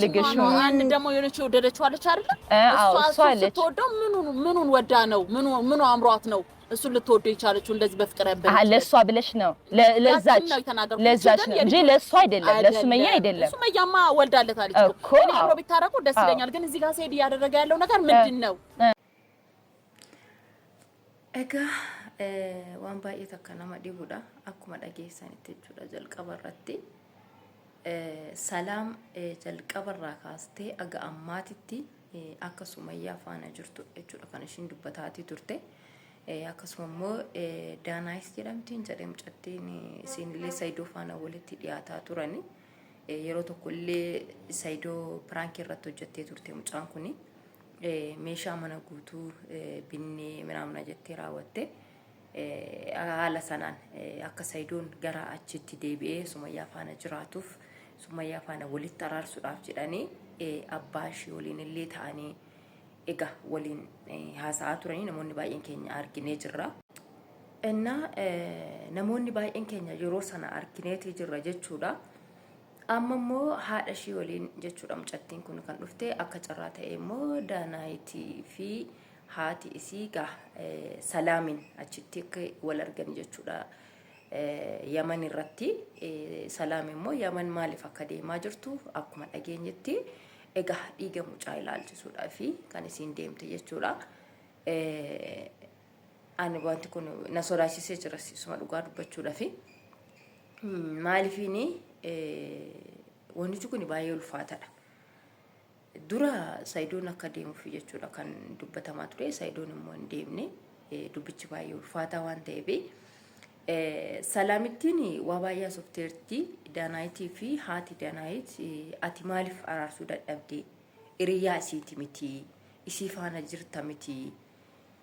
ፈልገሽ ያችኛዋ ነው? አንድ ደግሞ የሆነች የወደደችው አለች አይደለ? አዎ፣ እሷ እሷ እሱን አለች። ስትወደው ምኑን ምኑን ወዳ ነው? ምኑ ምኑ አምሯት ነው እሱን ልትወደው የቻለችው? እንደዚህ በፍቅር ያበደች ለእሷ ብለሽ ነው፣ ለዛች ነው የተናገርኩት። ለዛች ግን ነው እንጂ ለእሷ አይደለም፣ ለሱመያ አይደለም። ሱመያማ ወልዳለታለች እኮ። እኮ። እኔ አብሮ ቢታረቁ ደስ ይለኛል። ግን እዚህ ጋር ሰይድ እያደረገ ያለው ነገር ምንድን ነው? Egaa waan baay'ee takka nama dhibudha. Akkuma dhageessanitti jechuudha jalqaba irratti. Salaam jalqaba irraa kaastee aga ammaatitti akka Sumayyaa faana jirtu jechuudha kan ishiin dubbataatii turte. Akkasuma immoo Daanaayis jedhamtiin jedhee mucattiin isiinillee Saayidoo faana walitti dhiyaataa turani. Yeroo tokkollee Saayidoo piraankii irratti hojjettee turte mucaan kuni. Meeshaa mana guutuu binnee minaamna jettee raawwatte. Haala sanaan akka Sayidoon gara achitti deebi'ee Sumayyaa faana jiraatuuf, Sumayyaa faana walitti araarsuudhaaf jedhanii abbaa ishee waliin illee ta'anii egaa waliin haasa'aa turanii namoonni baay'een keenya arginee jirra. Innaa namoonni baay'een keenya yeroo sana argineeti jirra jechuudha. Amma immoo haadha ishii waliin jechuudha mucattiin kun kan dhufte. Akka carraa ta'e immoo Daanaayitii fi haati isii gaa Salaamin achitti akka wal argan jechuudha. Yaman irratti Salaam immoo Yaman maaliif akka deemaa jirtu akkuma dhageenyetti egaa dhiiga mucaa ilaalchisuudhaa fi kan isiin deemte jechuudha. Ani wanti kun na sodaachisee jira isuma dhugaa dubbachuudhaafi. Maaliifiini wantichi kun baay'ee ulfaataadha. Dura Sayidoon akka deemuuf jechuudha kan dubbatamaa ture. Sayidoon immoo hin deemne. Dubbichi baay'ee ulfaataa waan ta'eef. Salaamittiin waa baay'ee haasofteerti. Daanaayitii fi haati Daanaayit ati maaliif araarsuu dadhabde? Hiriyaa isiiti miti. Isii faana jirta miti.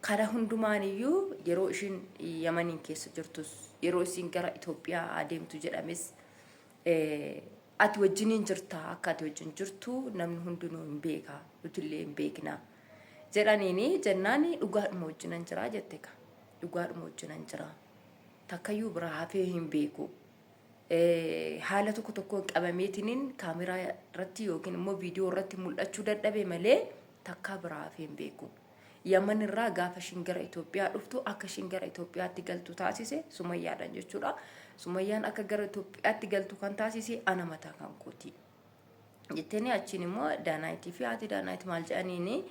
Karaa hundumaaniyyuu yeroo ishiin Yamaniin keessa jirtus, yeroo isiin gara Itoophiyaa adeemtu jedhames ati wajjiniin jirta, akka ati wajjin jirtu namni hundinuu hin beeka, nutillee hin beekna jedhaniini jennaan, dhugaadhuma wajjinan jira jette ka, dhugaadhuma wajjinan jira, takkayyuu biraa hafee hin beeku. Haala tokko tokkoon qabameetiniin kaameraa irratti yookiin immoo viidiyoo irratti mul'achuu dadhabe malee takkaa biraa hafee hin beeku. Yaman irraa gaafa ishiin gara Itoophiyaa dhuftu akka ishiin gara Itoophiyaatti galtu taasise Sumayyaadhaan jechuudha. Sumayyaan akka gara Itoophiyaatti galtu kan taasise ana mataa kan kooti. Jetteeni achiin immoo Daanaayitii fi haati Daanaayit maal jedhaniini,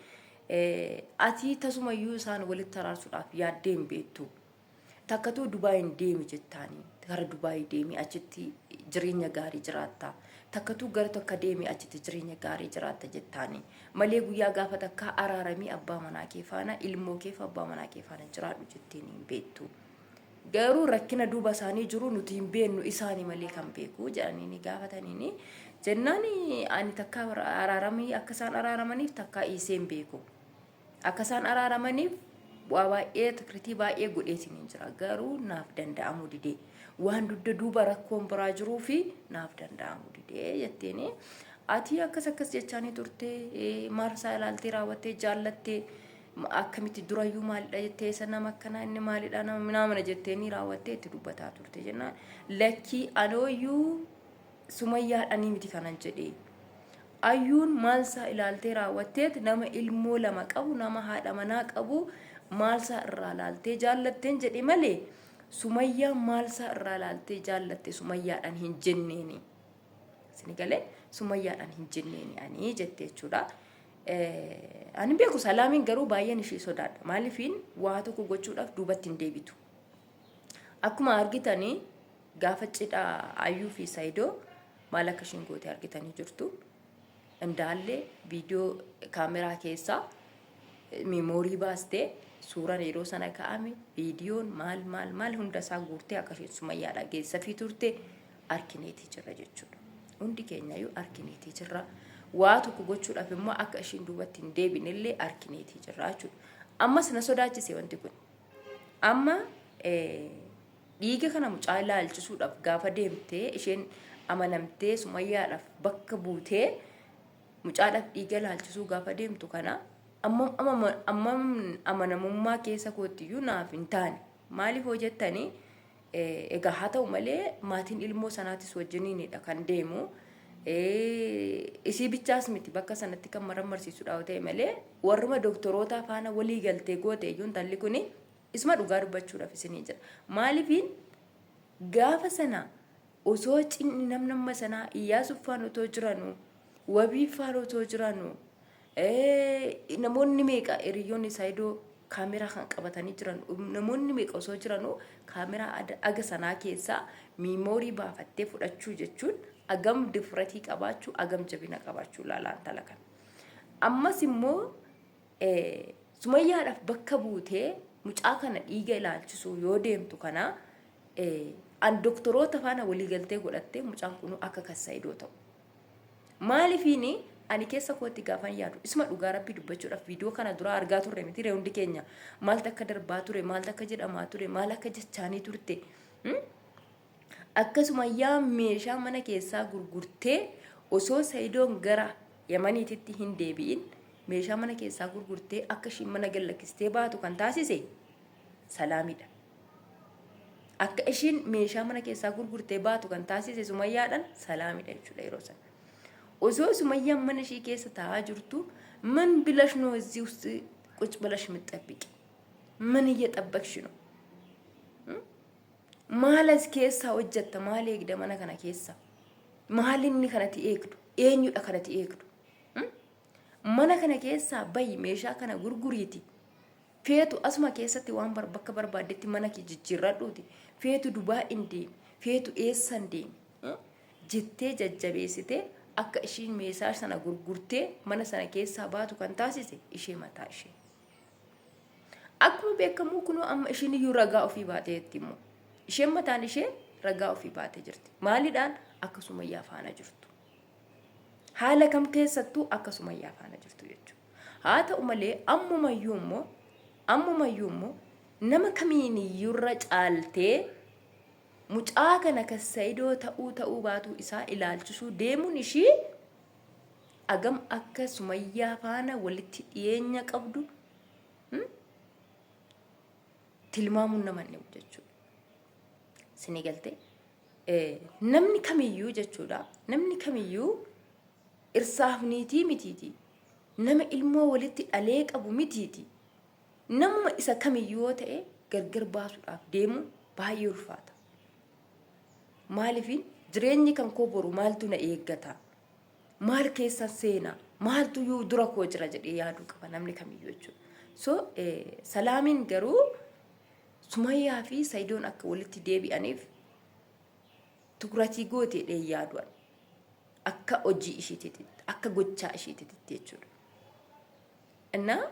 ati tasumayyuu isaan walitti araarsuudhaaf yaaddee hin beektu. Takkatuu Dubaayin deemi jettaanii, gara Dubaayii deemi, achitti jireenya gaarii jiraatta. Takkatuu gara tokko deemi, achitti jireenya gaarii jiraatta jettaanii. Malee guyyaa gaafa takkaa araaramii abbaa manaa kee faana, ilmoo kee fi abbaa manaa kee faana jiraadhu jetteen hin beektu. Garuu rakkina duuba isaanii jiru nuti hin beeknu, isaanii malee kan beeku jedhanii ni gaafataniini. Jennaan ani takkaa araaramii akka isaan araaramaniif takkaa dhiisee hin beeku. Akka isaan araaramaniif bu'aa baay'ee tikritii baay'ee godheetiin hin jira. Garuu naaf danda'amuu didee. Waan dugda duuba rakkoon biraa jiruu fi naaf danda'amuu didee jetteeni. Ati akkas akkas jechaanii turte, maarsaa ilaaltee raawwattee jaallattee, akkamitti durayyuu maalidha jettee, isa nama akkanaa inni maalidha nama minaamana jetteeni raawwattee itti dubbataa turte jennaan, lakkii, anooyyuu Sumayyaadhanii miti kanan jedhee. Ayyuun maalsaa ilaaltee raawwatteet nama ilmoo lama qabu, nama haadha manaa qabu maalsaa irraa laaltee jaallatteen jedhe malee Sumayyaan maalsaa irraa laaltee jaallatte Sumayyaadhaan hin jenneeni. Isin galee Sumayyaadhaan hin jenneeni ani jette jechuudha. Ani beeku, Salaamiin garuu baay'een ishee sodaadha. Maaliifiin waa tokko gochuudhaaf duubatti hin deebitu. Akkuma argitanii gaafa cidha Ayyuu fi Saayidoo maal akka ishiin goote argitanii jirtu. Indaallee viidiyoo kaameraa keessaa miimoorii baastee suuraan yeroo sana ka'ame, viidiyoon maal maal maal hunda isaa guurtee akka isheen Sumayyaadha geessafii turte arkineetii jirra jechuudha. Hundi keenyayyuu arkineetii jirra. Waa tokko gochuudhaaf immoo akka ishiin duubatti hin deebinellee arkineetii jirra jechuudha. Ammas na sodaachise wanti kun. Amma dhiiga kana mucaa ilaalchisuudhaaf gaafa deemtee isheen amanamtee Sumayyaadhaaf bakka buutee mucaadhaaf dhiiga ilaalchisuu gaafa deemtu kana ammam ammam amanamummaa keessa kootiyyuu naaf hin taane. Maaliif hoo jettanii, egaa haa ta'u malee maatiin ilmoo sanaatis wajjiniinidha kan deemu. Isii bichaas miti bakka sanatti kan marammarsiisudha yoo ta'e malee warruma doktoroota faana walii galtee goote iyyuu intalli kuni isuma dhugaa dubbachuudhaaf isinii jira. Maaliifiin gaafa sana osoo cinni namni amma sanaa Iyyaasuuf faana otoo jiranuu Wabii faana otoo jiranuu namoonni meeqa hiriyoonni Saayidoo kaameraa kan qabatanii jiran namoonni meeqa osoo jiranuu kaameraa aga sanaa keessaa miimoorii baafattee fudhachuu jechuun agam difratii qabaachuu agam jabina qabaachuu ilaalaa intala kana. Ammas immoo Sumayyaadhaaf bakka buutee mucaa kana dhiiga ilaalchisuu yoo deemtu kana an doktoroota faana waliigaltee godhattee mucaan kun akka kan Saayidoo ta'u. Maalifiini ani keessa kootti gaafan yaadu isuma dhugaa rabbii dubbachuudhaaf viidiyoo kana duraa argaa turre miti ree hundi keenya maaltu akka darbaa ture maaltu akka jedhamaa ture maal akka jechaanii turte akkasuma yaa meeshaa mana keessaa gurgurtee osoo Sayidoon gara Yamaniititti hin deebi'in meeshaa mana keessaa gurgurtee akka ishiin mana gallakkistee baatu kan taasise Salaamidha. Akka ishiin meeshaa mana keessaa gurgurtee baatu kan taasise Sumayyaadhaan Salaamidha jechuudha yeroo sana. Osoo Sumayyaan mana ishii keessa taa'aa jirtu ምን ብለሽ ነው እዚህ ውስጥ ቁጭ ብለሽ የምትጠብቂ? ምን እየጠበቅሽ ነው? Maal as keessaa hojjetta? Maal eegda mana kana keessa? Maal inni kanatti eegdu? Eenyudha kanatti eegdu? Mana kana keessaa bahi meeshaa kana gurguriiti. Feetu asuma keessatti waan bakka barbaaddetti mana kee jijjiirradhuuti. Feetu Dubaay hin deemi. Feetu eessa hin deemi. Jettee jajjabeessitee akka ishiin meeshaa sana gurgurtee mana sana keessaa baatu kan taasise ishee mataa ishee. Akkuma beekamu kunoo amma ishiin iyyuu ragaa ofii baateetti immoo. Isheen mataan ishee ragaa ofii baatee jirti. Maalidhaan akka Sumayyaa faana jirtu. Haala kam keessattuu akka Sumayyaa faana jirtu jechuudha. Haa ta'u malee ammumayyuu immoo ammumayyuu immoo nama kamiin iyyuurra caaltee mucaa kana kan Sayidoo ta'uu ta'uu baatuu isaa ilaalchisuu deemuun ishii agam akka Sumayyaa faana walitti dhiyeenya qabdu tilmaamuun nama hin dhibu jechuudha. Isinii galtee? Namni kamiyyuu jechuudha. Namni kamiyyuu irsaaf niitii mitiiti. Nama ilmoo walitti dhalee qabu mitiiti. Namuma isa kamiyyuu yoo ta'e gargar baasuudhaaf deemuun baay'ee ulfaata. Maaliifin jireenyi kan koo boru maaltu na eeggata? Maal keessa seena? Maaltu iyyuu dura koo jira jedhee yaaduu qaba namni kamiyyuu jechuudha. So Salaamiin garuu Sumayyaa fi Sayidoon akka walitti deebi'aniif tukuratii goote jedhee yaadu ani. Akka hojii ishiititti, akka gochaa ishiititti jechuudha. Innaa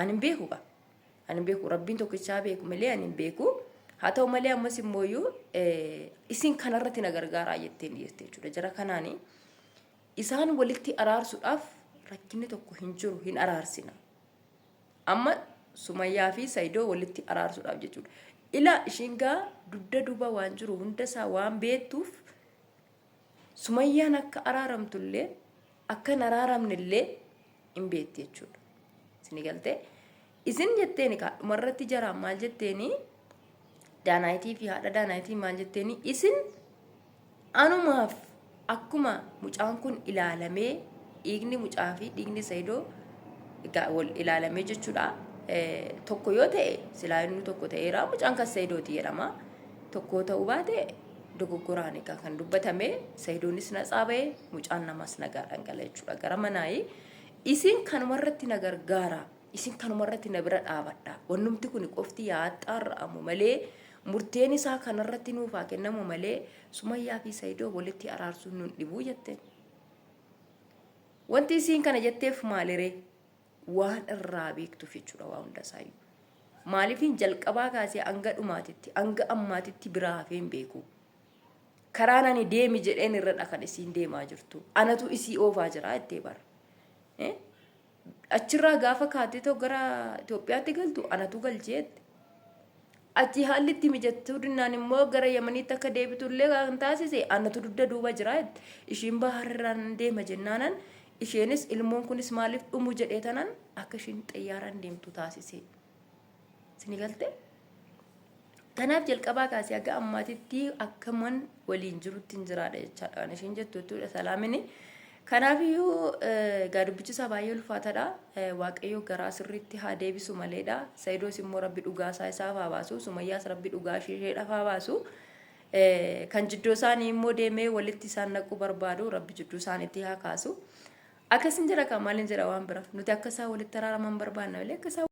ani hin beeku gaa. Ani hin beeku rabbiin tokkichaa beeku malee ani hin beeku. Haa ta'u malee ammas immooyyuu isin kanarratti na gargaaraa jetteen dhiyeeste jechuudha. Jara kanaani isaan walitti araarsuudhaaf rakkinni tokko hin jiru hin araarsina. Amma Sumayyaa fi Sayidoo walitti araarsuudhaaf jechuudha. Ilaa ishiin gaa dugda duuba waan jiru hunda isaa waan beektuuf Sumayyaan akka araaramtullee akka hin araaramnellee hin beekti jechuudha. Isin galtee? Isin jetteeni kaa dhumarratti jaraan maal jetteeni Daanaayitii fi haadha Daanaayitii maal jetteeni isin anumaaf akkuma mucaan kun ilaalamee dhiigni mucaa fi dhiigni Sayidoo egaa wal ilaalamee jechuudha. Tokko yoo ta'e silaa inni tokko ta'eera mucaan kan Sayidooti jedhama. Tokko ta'uu baate dogoggoraan egaa kan dubbatame Sayidoonis natsaa ba'e mucaan namaas nagaadhaan gala jechuudha gara manaayi. Isin kanumarratti na gargaara. Isin kanumarratti na bira dhaabadha. Wannumti kun qofti yaa xaarra'amu malee murteen isaa kanarratti nuuf haa kennamu malee Sumayyaa fi Sayidoo walitti araarsuun nun dhibuu jetteen. Wanti isiin kana jetteef maaliree? Waan irraa beektuuf jechuudha waa hunda isaayyuu. Maaliifin jalqabaa kaasee hanga dhumaatitti hanga ammaatitti biraa hafee hin beeku. Karaan ani deemi jedheen irradha kan isiin deemaa jirtu. Anatu isii oofaa jira jettee bara. Achirraa gaafa kaatee too gara Itoophiyaatti galtu anatu galchee jette. Achi haalli itti mijattuu dinnaan immoo gara Yamaniitti akka deebitu illee kan taasise anatu dugda duuba jira jette. Ishiin baharirraan deema jennaanan isheenis ilmoon kunis maaliif dhumu jedhee tanan akka ishiin xayyaaraan deemtu taasise. Sini galtee? Kanaaf jalqabaa kaasee haga ammaatitti akkaman waliin jirutti hin jiraadha jechaadha kan isheen jettu jechuudha Salaamini. Kanaafiyyuu egaa dubbichi isaa baay'ee ulfaataadha. Waaqayyo garaa sirriitti haa deebisu maleedha. Sayidoos immoo rabbi dhugaa isaa isaaf haa baasu. Sumayyaas rabbi dhugaa ishee isheedhaaf haa baasu. Kan jidduu isaanii immoo deemee walitti isaan naquu barbaadu rabbi jidduu isaaniitti haa kaasu. Akkasin jedha kan maaliin jedha waan bira. Nuti akka isaan walitti araaraman barbaanna malee akka isaan